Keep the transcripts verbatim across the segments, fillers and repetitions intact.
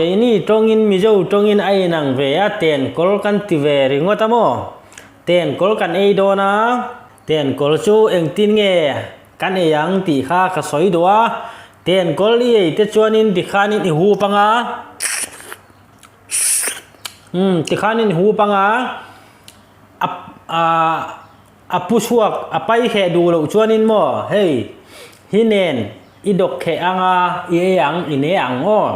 Keini tongin, Mizo tongin a inang ve a, tenkol kan ti ve ringawt a maw. Tenkol kan ei dawn a, tenkol cu engtin nge kan ei ang ti kha ka soi duh a. Tenkol i ei te cuanin tikhanin i hu pang a. Hmm, tikhanin i hu pang a. A, a, a pusuak, a paikheh duh loh cuanin maw, hei, hi nen, i dok kheh ang a, i ei ang, i ne ang aw.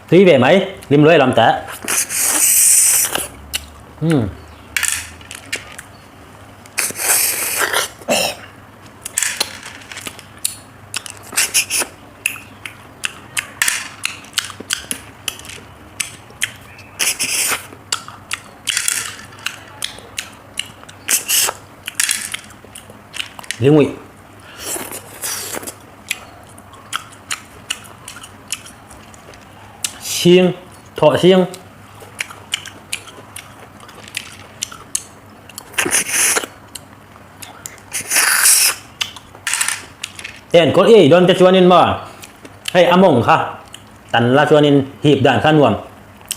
Tui ve mai, lim luai lam ta. Hmm. Lingui. Sing, thawh sing. Tenkol i ei dawn te cuanin maw, hei, a mong kha tan la cuanin hip dan kha nuam.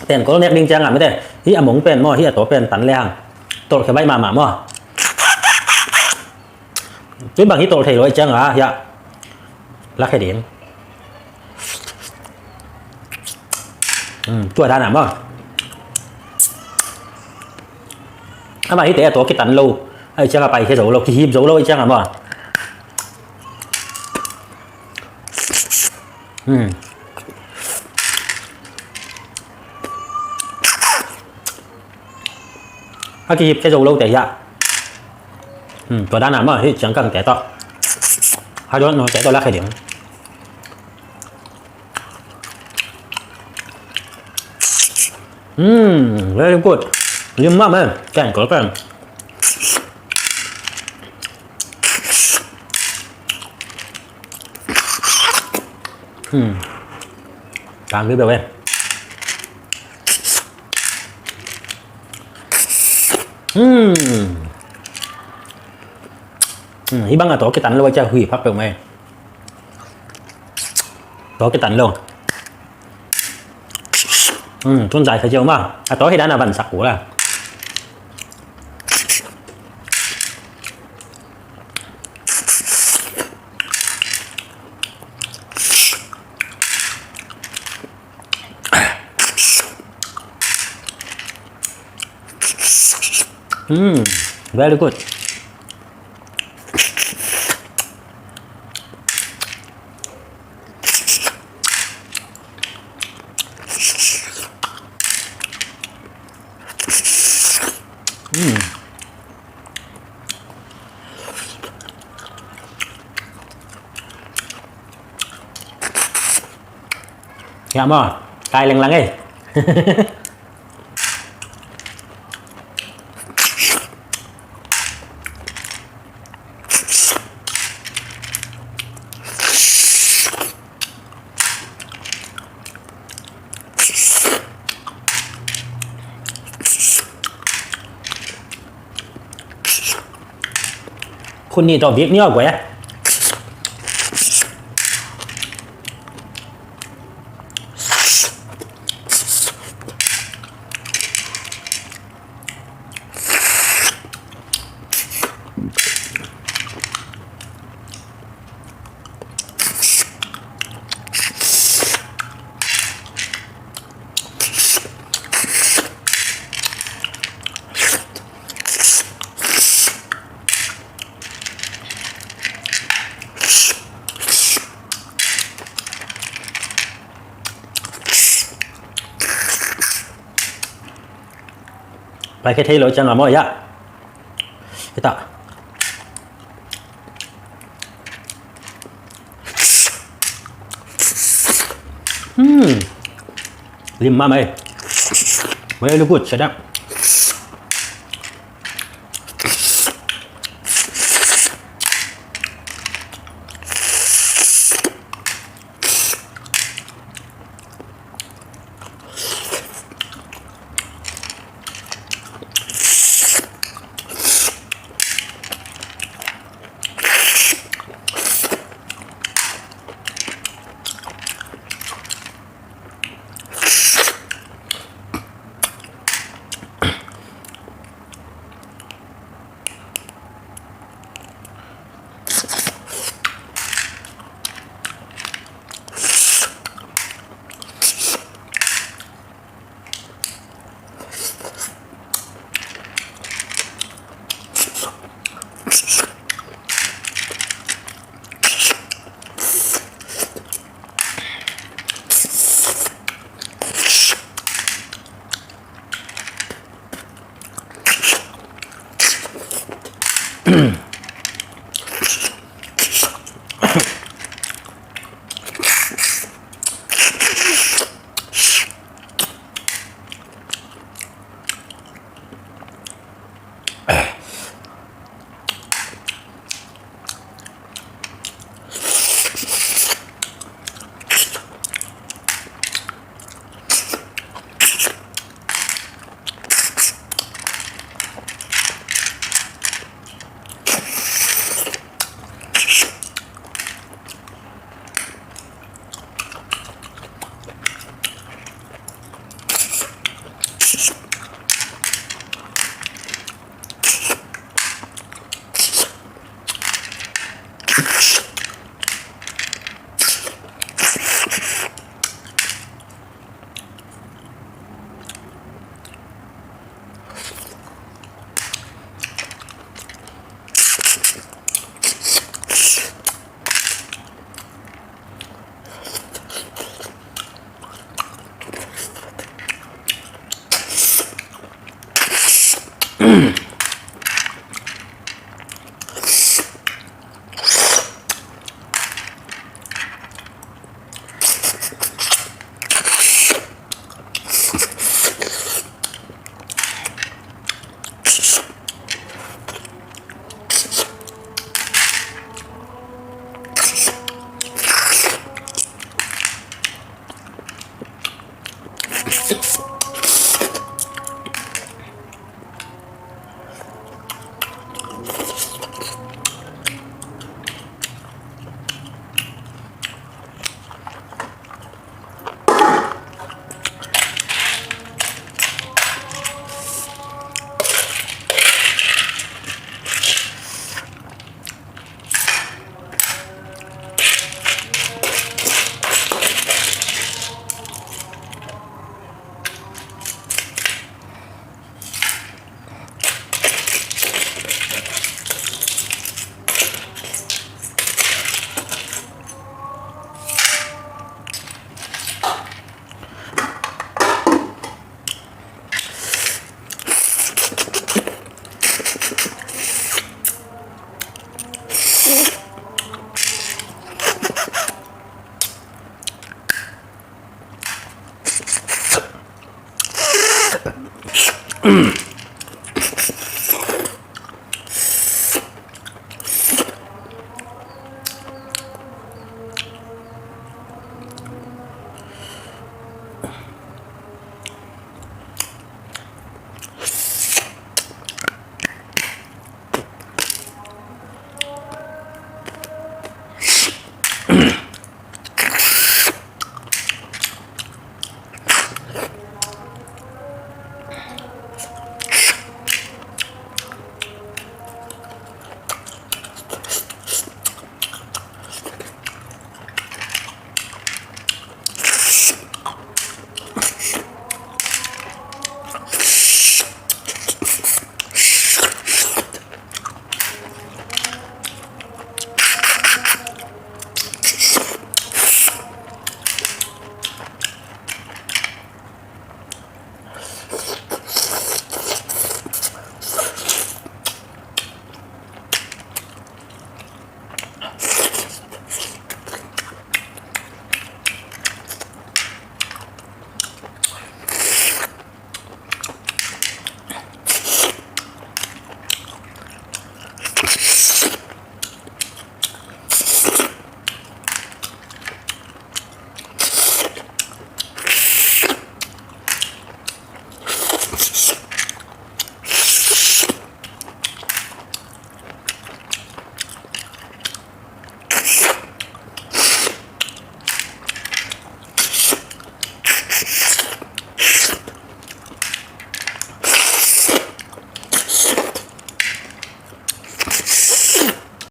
Tenkol nek ding ciangah mete, hi a mong pen maw, hi a taw pen tan le hang tolh khe baih mahmah maw. Tui bang hi tolh thei lo i ciangah, hiah la khe ding. Hmm, tua dan a maw. Amah hite a taw kitan lo, a i ciangah pai khe zo lo, kihip zo lo i ciangah maw. Hmm. A kihip khe zo lo te hiah. Hmm, tua dan a maw, hih ciangkang te tawh. Ha, tua no te tawh la khe ding. Hmm, very good. Lim mah mai, tenkol pen. Hmm. Tang kibeu e. Hmm. Hmm, hih bang a taw kitan lo a cia hui phak peuh mai. Taw kitan lo. Hmm, tun zai kha cio ma. A taw hi dan a van sak kul a. Hmm, very good. Hmm. Ya maw, kai lenglang ei. Khun nih tawh bik ni aw guai a. Pai khe thei lo ciang a maw ya. Hita. Hmm. Lim mah mai. Very good, sedap.